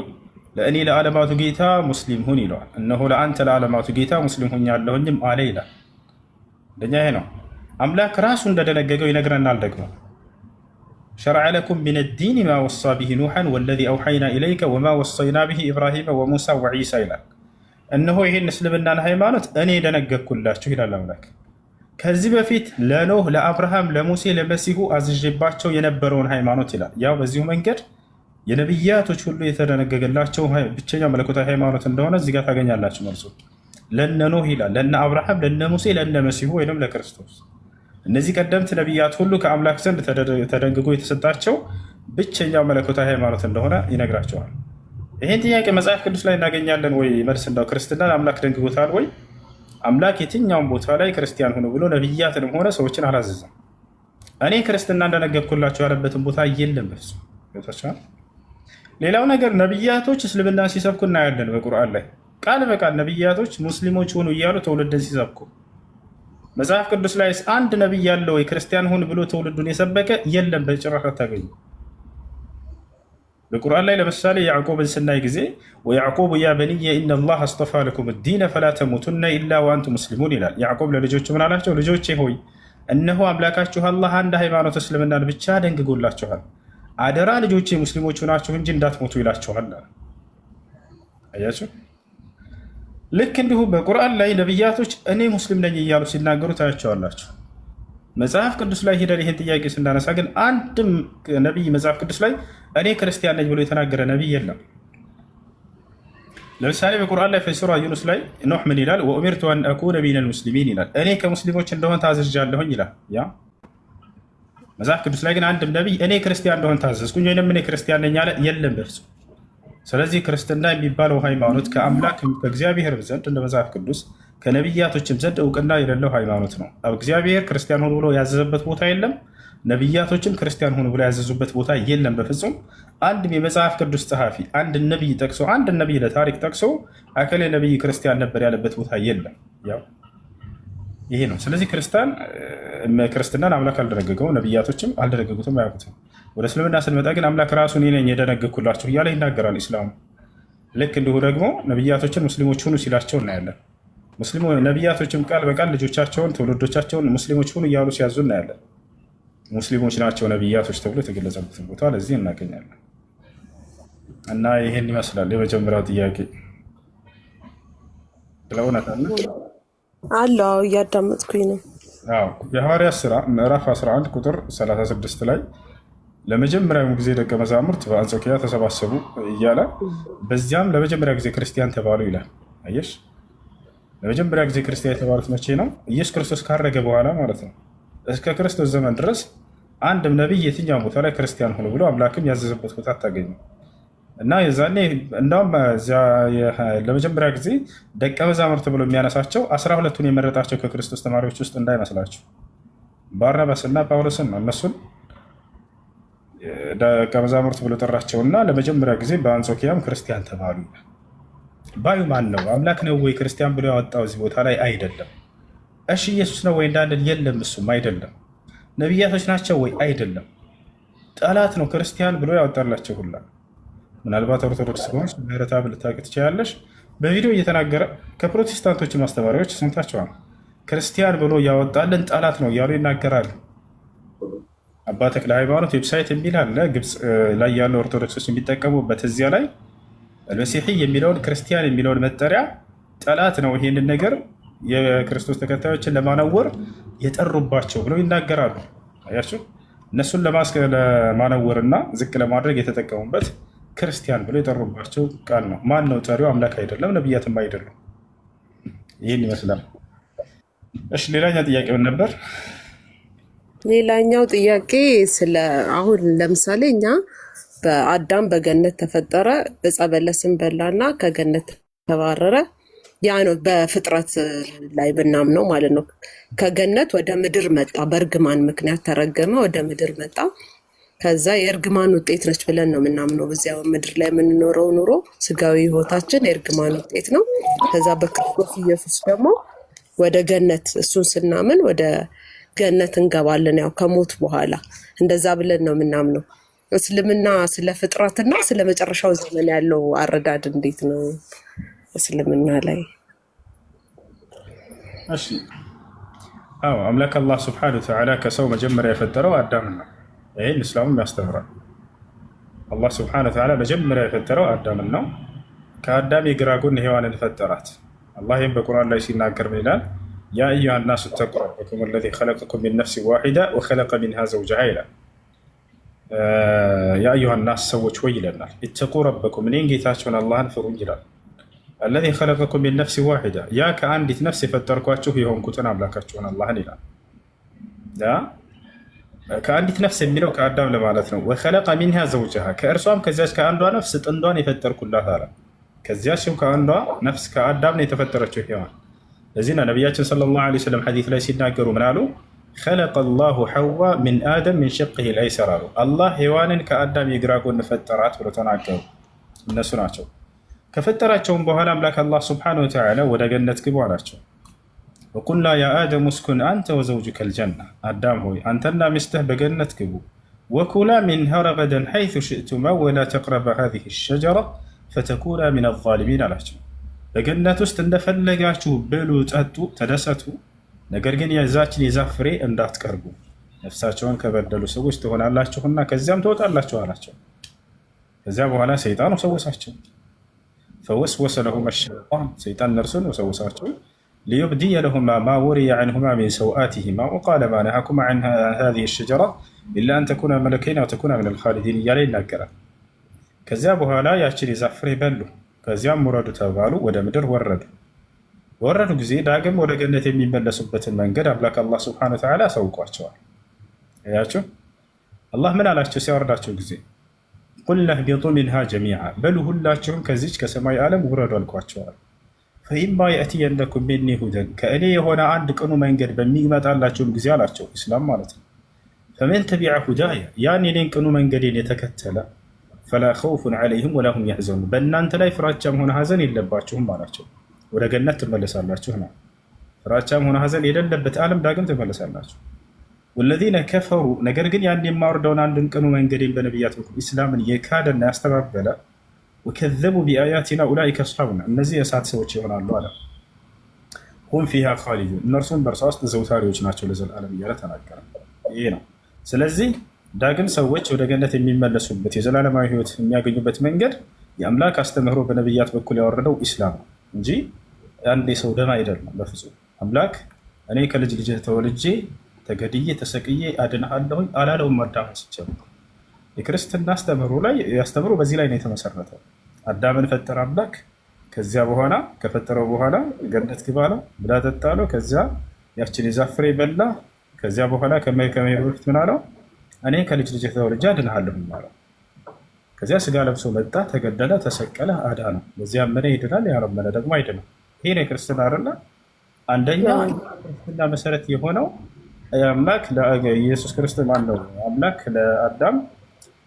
ለእኔ ለዓለማቱ ጌታ ሙስሊም ሁን ይለዋል። እነሆ ለአንተ ለዓለማቱ ጌታ ሙስሊም ሁኛለሁኝም አለ ይላል። እንደኛ ይሄ ነው አምላክ ራሱ እንደደነገገው ይነግረናል። ደግሞ شرع لكم من الدين ما وصى به نوحا والذي أوحينا إليك وما وصينا به إبراهيم وموسى وعيسى ይላል። እነሆ ይህን እስልምናን ሃይማኖት እኔ ደነገግኩላችሁ ይላል አምላክ። ከዚህ በፊት ለኖህ፣ ለአብርሃም፣ ለሙሴ፣ ለመሲሁ አዝዤባቸው የነበረውን ሃይማኖት ይላል። ያው በዚሁ መንገድ የነቢያቶች ሁሉ የተደነገገላቸው ብቸኛ መለኮታዊ ሃይማኖት እንደሆነ እዚህ ጋር ታገኛላችሁ። መልሱ ለነ ኖህ ይላል፣ ለነ አብርሃም፣ ለነ ሙሴ፣ ለነ መሲሁ ወይም ለክርስቶስ። እነዚህ ቀደምት ነቢያት ሁሉ ከአምላክ ዘንድ ተደንግጎ የተሰጣቸው ብቸኛው መለኮታዊ ሃይማኖት እንደሆነ ይነግራቸዋል። ይህን ጥያቄ መጽሐፍ ቅዱስ ላይ እናገኛለን ወይ? መልስ እንዳው ክርስትናን አምላክ ደንግጎታል ወይ? አምላክ የትኛውን ቦታ ላይ ክርስቲያን ሆኖ ብሎ ነቢያትንም ሆነ ሰዎችን አላዘዘም። እኔ ክርስትና እንደነገርኩላቸው ያለበትን ቦታ የለም። በፍጹም ገብታችኋል? ሌላው ነገር ነቢያቶች እስልምናን ሲሰብኩ እናያለን። በቁርአን ላይ ቃል በቃል ነቢያቶች ሙስሊሞች ሁኑ እያሉ ትውልድን ሲሰብኩ፣ መጽሐፍ ቅዱስ ላይ አንድ ነቢይ ያለው ወይ ክርስቲያን ሁን ብሎ ትውልዱን የሰበከ የለም፣ በጭራሽ አታገኙ። በቁርአን ላይ ለምሳሌ ያዕቆብን ስናይ ጊዜ ويعقوب يا بني إن الله اصطفى لكم الدين فلا تموتن إلا وأنتم مسلمون ይላል። ያዕቆብ ለልጆቹ ምን አላቸው? ልጆቼ ሆይ እነሆ አምላካችሁ አላህ አንድ ሃይማኖት እስልምናን ብቻ ደንግጎላችኋል። አደራ ልጆቼ ሙስሊሞች ሆናችሁ እንጂ እንዳትሞቱ ይላችኋል። አያችሁ። ልክ እንዲሁ በቁርአን ላይ ነቢያቶች እኔ ሙስሊም ነኝ እያሉ ሲናገሩ ታያቸዋላችሁ። መጽሐፍ ቅዱስ ላይ ሄደን ይህን ጥያቄ ስናነሳ ግን አንድም ነቢይ መጽሐፍ ቅዱስ ላይ እኔ ክርስቲያን ነኝ ብሎ የተናገረ ነቢይ የለም። ለምሳሌ በቁርአን ላይ ሱራ ዩኑስ ላይ ኖህ ምን ይላል? وأمرت أن أكون من المسلمين ይላል። እኔ ከሙስሊሞች እንደሆን ታዝዣለሁኝ ይላል። ያ መጽሐፍ ቅዱስ ላይ ግን አንድም ነቢይ እኔ ክርስቲያን እንደሆን ታዘዝኩኝ ወይም እኔ ክርስቲያን ነኝ ያለ የለም በፍጹም። ስለዚህ ክርስትና የሚባለው ሃይማኖት ከአምላክ ከእግዚአብሔር ዘንድ እንደ መጽሐፍ ቅዱስ ከነቢያቶችም ዘንድ እውቅና የሌለው ሃይማኖት ነው። እግዚአብሔር ክርስቲያን ሁኑ ብሎ ያዘዘበት ቦታ የለም። ነቢያቶችም ክርስቲያን ሁኑ ብሎ ያዘዙበት ቦታ የለም በፍጹም። አንድም የመጽሐፍ ቅዱስ ጸሐፊ አንድ ነቢይ ጠቅሶ አንድ ነቢይ ለታሪክ ጠቅሶ አከሌ ነቢይ ክርስቲያን ነበር ያለበት ቦታ የለም። ያው ይሄ ነው። ስለዚህ ክርስትናን አምላክ አልደነገገው፣ ነቢያቶችም አልደነገጉትም፣ አያውቁትም። ወደ እስልምና ስንመጣ ግን አምላክ ራሱ እኔ ነኝ የደነገግኩላችሁ እያለ ይናገራል ኢስላሙ። ልክ እንዲሁ ደግሞ ነቢያቶችን ሙስሊሞች ሁኑ ሲላቸው እናያለን። ነቢያቶችም ቃል በቃል ልጆቻቸውን ትውልዶቻቸውን ሙስሊሞች ሁኑ እያሉ ሲያዙ እናያለን። ሙስሊሞች ናቸው ነቢያቶች ተብሎ የተገለጸበትን ቦታ ለዚህ እናገኛለን። እና ይህን ይመስላል የመጀመሪያው ጥያቄ። ስለእውነት አለ አለ። አዎ እያዳመጥኩኝ ነው። አዎ የሐዋርያት ሥራ ምዕራፍ 11 ቁጥር 36 ላይ ለመጀመሪያው ጊዜ ደቀ መዛሙርት በአንጾኪያ ተሰባሰቡ እያለ በዚያም ለመጀመሪያ ጊዜ ክርስቲያን ተባሉ ይላል። አየሽ፣ ለመጀመሪያ ጊዜ ክርስቲያን የተባሉት መቼ ነው? ኢየሱስ ክርስቶስ ካረገ በኋላ ማለት ነው። እስከ ክርስቶስ ዘመን ድረስ አንድም ነቢይ የትኛውም ቦታ ላይ ክርስቲያን ሆኖ ብሎ አምላክም ያዘዘበት ቦታ አታገኙ። እና የዛኔ እንዳውም ለመጀመሪያ ጊዜ ደቀ መዛሙርት ብሎ የሚያነሳቸው 12ቱን የመረጣቸው ከክርስቶስ ተማሪዎች ውስጥ እንዳይመስላቸው ባርናባስ እና ጳውሎስን ነው። እነሱን ደቀ መዛሙርት ብሎ ጠራቸውና ለመጀመሪያ ጊዜ በአንጾኪያም ክርስቲያን ተባሉ። ባዩ ማን ነው? አምላክ ነው ወይ ክርስቲያን ብሎ ያወጣው እዚህ ቦታ ላይ አይደለም። እሺ ኢየሱስ ነው ወይ እንዳለን የለም፣ እሱም አይደለም። ነቢያቶች ናቸው ወይ አይደለም። ጠላት ነው ክርስቲያን ብሎ ያወጣላቸው ሁላ። ምናልባት ኦርቶዶክስ ከሆንሽ ምህረተአብ ልታውቂ ትችላለሽ። በቪዲዮ እየተናገረ ከፕሮቴስታንቶች ማስተማሪዎች ሰምታችኋል። ክርስቲያን ብሎ ያወጣልን ጠላት ነው እያሉ ይናገራሉ። አባ ተክለ ሃይማኖት website የሚል አለ፣ ግብፅ ላይ ያሉ ኦርቶዶክሶች የሚጠቀሙበት። እዚያ ላይ المسيحي የሚለውን ክርስቲያን የሚለውን መጠሪያ ጠላት ነው፣ ይሄንን ነገር የክርስቶስ ተከታዮችን ለማነወር የጠሩባቸው ብለው ይናገራሉ። አያችሁ፣ እነሱን ለማነወርና ዝቅ ለማድረግ የተጠቀሙበት ክርስቲያን ብለው የጠሩባቸው ቃል ነው። ማን ነው ጠሪው? አምላክ አይደለም፣ ነቢያትም አይደሉም። ይህን ይመስላል። እሺ፣ ሌላኛ ጥያቄ ምን ነበር? ሌላኛው ጥያቄ ስለ አሁን ለምሳሌ እኛ በአዳም በገነት ተፈጠረ፣ ዕፀ በለስን በላና ከገነት ተባረረ። ያ ነው በፍጥረት ላይ ብናምነው ማለት ነው። ከገነት ወደ ምድር መጣ፣ በእርግማን ምክንያት ተረገመ፣ ወደ ምድር መጣ። ከዛ የእርግማን ውጤት ነች ብለን ነው የምናምነው። በዚያ ምድር ላይ የምንኖረው ኑሮ ስጋዊ ህይወታችን የእርግማን ውጤት ነው። ከዛ በክርስቶስ ኢየሱስ ደግሞ ወደ ገነት እሱን ስናምን ወደ ገነት እንገባለን፣ ያው ከሞት በኋላ እንደዛ ብለን ነው የምናምነው። እስልምና ስለ ፍጥረትና ስለ መጨረሻው ዘመን ያለው አረዳድ እንዴት ነው? እስልምና ላይ እሺ፣ አዎ አምላክ አላህ ስብሐነሁ ወተዓላ ከሰው መጀመሪያ የፈጠረው አዳምን ነው። ይህን እስላሙም ያስተምራል። አላህ ስብሐነሁ ወተዓላ መጀመሪያ የፈጠረው አዳምን ነው። ከአዳም የግራ ጎን ሔዋንን ፈጠራት። አላህ ይህም በቁርአን ላይ ሲናገር ምን ይላል? يا أيها الناس اتقوا ربكم الذي خلقكم من نفس واحدة وخلق منها زوجها ይላል። يا أيها الناس ሰዎች ወይ ይለናል። اتقوا ربكم እኔን ጌታቸውን አላህን ፍሩኝ ይላል። الذي خلقكم من نفس واحدة ያ ከአንዲት ነፍስ የፈጠርኳችሁ የሆንኩትን አምላካችሁን አላህን ይላል። ከአንዲት ነፍስ የሚለው ከአዳም ለማለት ነው። وخلق منها زوجها ከእርሷም ከዚያች ከአንዷ ነፍስ ጥንዷን የፈጠርኩላት አለ። ከዚያችም ከአንዷ ነፍስ ከአዳም ነው የተፈጠረችው ሔዋን። ለዚህ ነው ነቢያችን صلى الله عليه وسلم ሐዲስ ላይ ሲናገሩ ምን አሉ? خلق الله حواء من آدم من شقه الأيسر አሉ። አላህ ሔዋንን ከአዳም የግራ ጎን ፈጠራት ብሎ ተናገሩ። እነሱ ናቸው። ከፈጠራቸውም በኋላ አምላክ አላህ سبحانه وتعالى ወደ ገነት ግቡ አላቸው። وقلنا يا آدم اسكن أنت وزوجك الجنة፣ አዳም ሆይ አንተና ሚስትህ በገነት ግቡ። وكلا منها رغدا حيث شئتما ولا تقربا هذه الشجرة فتكونا من الظالمين አላቸው። በገነት ውስጥ እንደፈለጋችሁ ብሉ፣ ጠጡ፣ ተደሰቱ፣ ነገር ግን የዛችን የዛፍ ፍሬ እንዳትቀርቡ ነፍሳቸውን ከበደሉ ሰዎች ትሆናላችሁና ከዚያም ትወጣላችሁ አላቸው። ከዚያ በኋላ ሰይጣን ወሰወሳቸው። فوسوس لهما الشيطان ሰይጣን እነርሱን ወሰወሳቸው። ليبدي لهما ما وري عنهما من سوآتهما وقال ما نهاكما عن هذه الشجرة إلا أن تكونا ملكين أو تكونا من الخالدين እያለ ይናገራል። ከዚያ በኋላ ያችን የዛፍ ፍሬ በሉ። ከዚያም ውረዱ ተባሉ። ወደ ምድር ወረዱ። በወረዱ ጊዜ ዳግም ወደ ገነት የሚመለሱበትን መንገድ አምላክ አላህ ስብሐነ ወተዓላ አሳውቋቸዋል። ያቸው አላህ ምን አላቸው ሲያወርዳቸው ጊዜ ቁልና ህቢጡ ሚንሃ ጀሚዓ በሉ ሁላችሁም ከዚች ከሰማይ ዓለም ውረዱ አልኳቸዋል። ፈኢማ የእትየነኩም ሚኒ ሁደን ከእኔ የሆነ አንድ ቅኑ መንገድ በሚመጣላቸውም ጊዜ አላቸው፣ ኢስላም ማለት ነው። ፈመን ተቢዐ ሁዳያ ያን የኔን ቅኑ መንገዴን የተከተለ ፈላ ኸውፉን ዐለይህም ወላ ሁም ያሕዘኑን በእናንተ ላይ ፍራቻም ሆነ ሀዘን የለባችሁም አላቸው። ወደ ገነት ትመለሳላችሁ ነው። ፍራቻም ሆነ ሀዘን የሌለበት ዓለም ዳግም ትመለሳላችሁ። ወለዚነ ከፈሩ ነገር ግን ያን የማወርደውን አንድን ቅኑ መንገዴን በነቢያት በኩል ኢስላምን የካደና ያስተባበለ ወከዘቡ ቢአያቲና ኡላኢከ አስሓቡና እነዚህ የእሳት ሰዎች ይሆናሉ አለ። ሁም ፊሃ ካሊዱን እነርሱም በእርሷ ውስጥ ዘውታሪዎች ናቸው ለዘላለም እያለ ተናገረ። ይህ ነው። ስለዚህ ዳግም ሰዎች ወደ ገነት የሚመለሱበት የዘላለማዊ ሕይወት የሚያገኙበት መንገድ የአምላክ አስተምህሮ በነቢያት በኩል ያወረደው ኢስላም ነው እንጂ አንድ የሰው ደም አይደለም። በፍጹም አምላክ እኔ ከልጅ ልጅህ ተወልጄ ተገድዬ ተሰቅዬ አድንሃለሁኝ አላለውም። አዳምን ሲጀምር የክርስትና አስተምህሮ ላይ ያስተምሮ በዚህ ላይ ነው የተመሰረተው። አዳምን ፈጠረ አምላክ። ከዚያ በኋላ ከፈጠረው በኋላ ገነት ግባ አለው፣ ብላ ጠጣ አለው። ከዚያ ያችን የዛፍ ፍሬ በላ። ከዚያ በኋላ ከመሄዱ በፊት ምን አለው? እኔ ከልጅ ልጅ ተወልጄ አድንሃለሁኝ አለው። ከዚያ ስጋ ለብሶ መጣ፣ ተገደለ፣ ተሰቀለ፣ አዳነው። በዚያ ያመነ ይድናል፣ ያላመነ ደግሞ አይድንም። ይሄ ነው የክርስትና አይደለ? አንደኛ ክርስትና መሰረት የሆነው አምላክ ኢየሱስ ክርስቶስ ማነው? አምላክ ለአዳም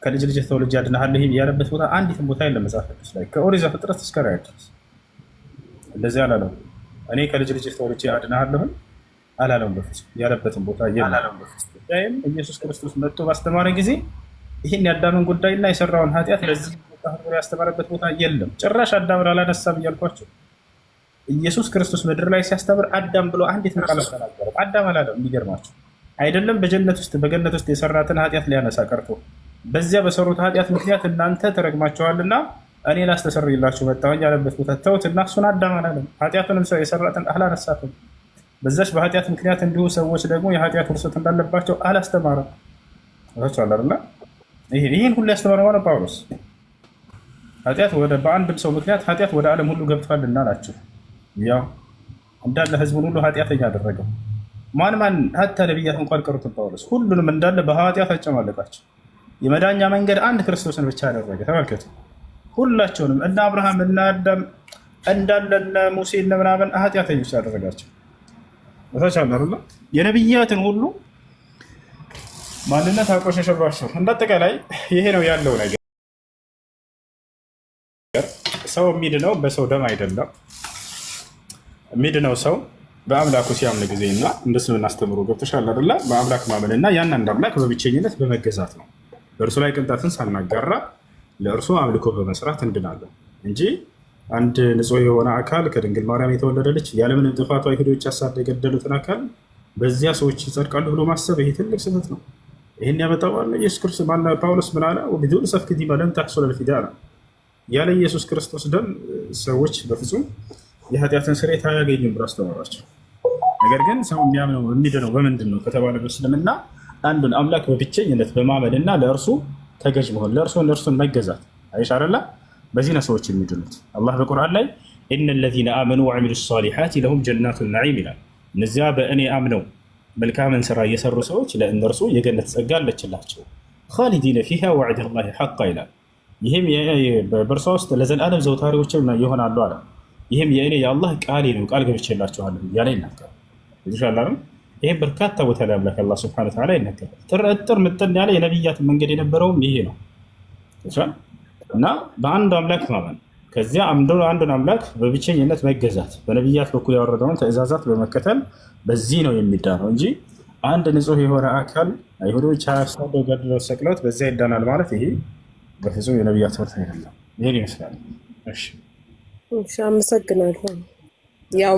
ከልጅ ልጅ ተወልጄ አድንሃለሁ ያለበት ቦታ አንዲትም ቦታ የለም መጽሐፍ ቅዱስ ላይ ከኦሪት ዘፍጥረት እስከ ራዕይ ድረስ እንደዚህ አላለው። እኔ ከልጅ ልጅ ተወልጄ አድንሃለሁኝ አላለውም በፍጹም ያለበትም ቦታ የለም። ጉዳይም ኢየሱስ ክርስቶስ መጥቶ ባስተማረ ጊዜ ይህን የአዳምን ጉዳይና የሰራውን ኃጢአት ለዚህ ያስተማረበት ቦታ የለም። ጭራሽ አዳምን አላነሳም እያልኳቸው ኢየሱስ ክርስቶስ ምድር ላይ ሲያስተምር አዳም ብሎ አንዲት ቃል አልተናገረም። አዳም አላለም። የሚገርማቸው አይደለም በጀነት ውስጥ በገነት ውስጥ የሰራትን ኃጢአት ሊያነሳ ቀርቶ በዚያ በሰሩት ኃጢአት ምክንያት እናንተ ተረግማቸዋልና እኔ ላስተሰርይላችሁ መጣሁኝ ያለበት ቦታ ተውት እና እሱን አዳም አላለም። ኃጢአቱንም ሰው የሰራትን አላነሳትም። በዛች በኃጢአት ምክንያት እንዲሁ ሰዎች ደግሞ የኃጢአት ውርሰት እንዳለባቸው አላስተማረም። አይደለ? ይህን ሁሉ ያስተማረው ማለት ጳውሎስ ኃጢአት ወደ በአንድም ሰው ምክንያት ኃጢአት ወደ ዓለም ሁሉ ገብቷልና አላቸው። ያው እንዳለ ህዝቡን ሁሉ ኃጢአተኛ አደረገው። ማን ማን ሀታ ነቢያት እንኳን ቀሩትን ጳውሎስ ሁሉንም እንዳለ በኃጢአት አጨማለቃቸው። የመዳኛ መንገድ አንድ ክርስቶስን ብቻ አደረገ። ተመልከቱ፣ ሁላቸውንም እነ አብርሃም እነ አዳም እንዳለ እነ ሙሴ እነ ምናምን ኃጢአተኞች አደረጋቸው። የነቢያትን ሁሉ ማንነት አቆሸሸባቸው። እንዳጠቃላይ ይሄ ነው ያለው ነገር። ሰው የሚድነው በሰው ደም አይደለም። የሚድነው ሰው በአምላኩ ሲያምን ጊዜ እና እንደ እስልምና አስተምሮ ገብተሻል አይደለ? በአምላክ ማመንና ያን አንድ አምላክ በብቸኝነት በመገዛት ነው። በእርሱ ላይ ቅንጣትን ሳናጋራ ለእርሱ አምልኮ በመስራት እንድናለን እንጂ አንድ ንጹሕ የሆነ አካል ከድንግል ማርያም የተወለደ ልጅ ያለምንም ጥፋቱ አይሁዶች አሳደው የገደሉትን አካል በዚያ ሰዎች ይጸድቃሉ ብሎ ማሰብ ይሄ ትልቅ ስህተት ነው። ይህን ያመጣው ኢየሱስ ክርስቶስ ማነው? ጳውሎስ ምን አለ? وبدون سفك دماء لن تحصل الفداء ነው። ያለ ኢየሱስ ክርስቶስ ደም ሰዎች በፍጹም የኃጢአትን ስርየት አያገኙም ብሎ አስተማራቸው። ነገር ግን ሰው የሚያምነው የሚድነው በምንድን ነው ከተባለ በእስልምና አንዱን አምላክ በብቸኝነት በማመንና ለእርሱ ተገዥ መሆን፣ ለእርሱ እርሱን መገዛት አይሽ አይደለ? በዚህ ነው ሰዎች የሚድኑት። አላህ በቁርአን ላይ إن الذين آمنوا وعملوا الصالحات لهم جنات النعيم ይላል። እነዚያ በእኔ አምነው መልካምን ስራ እየሰሩ ሰዎች ለእነርሱ የገነት ጸጋ አለችላቸው። خالدين فيها وعد الله حقا ይላል። ይህም በእርሷ ውስጥ ለዘላለም ዘውታሪዎች ይሆናሉ አለ። ይህም የእኔ የአላህ ቃሌ ነው፣ ቃል ገብቼላቸዋለሁ እያለ ይናገራል። ይሻላል። ይህም በርካታ ቦታ ላይ አምላክ አላህ سبحانه وتعالى ይናገራል። ጥር ምጥን ያለ የነቢያት መንገድ የነበረውም ይሄ ነው እና በአንዱ አምላክ ማመን ከዚያ አንዱን አምላክ በብቸኝነት መገዛት በነቢያት በኩል ያወረደውን ትእዛዛት በመከተል በዚህ ነው የሚዳነው እንጂ አንድ ንጹሕ የሆነ አካል አይሁዶች አሳደው ገድለው ሰቅለውት በዚያ ይዳናል ማለት ይሄ በፍጹም የነቢያት ትምህርት አይደለም። ይሄን ይመስላል። እሺ እሺ፣ አመሰግናለሁ። ያው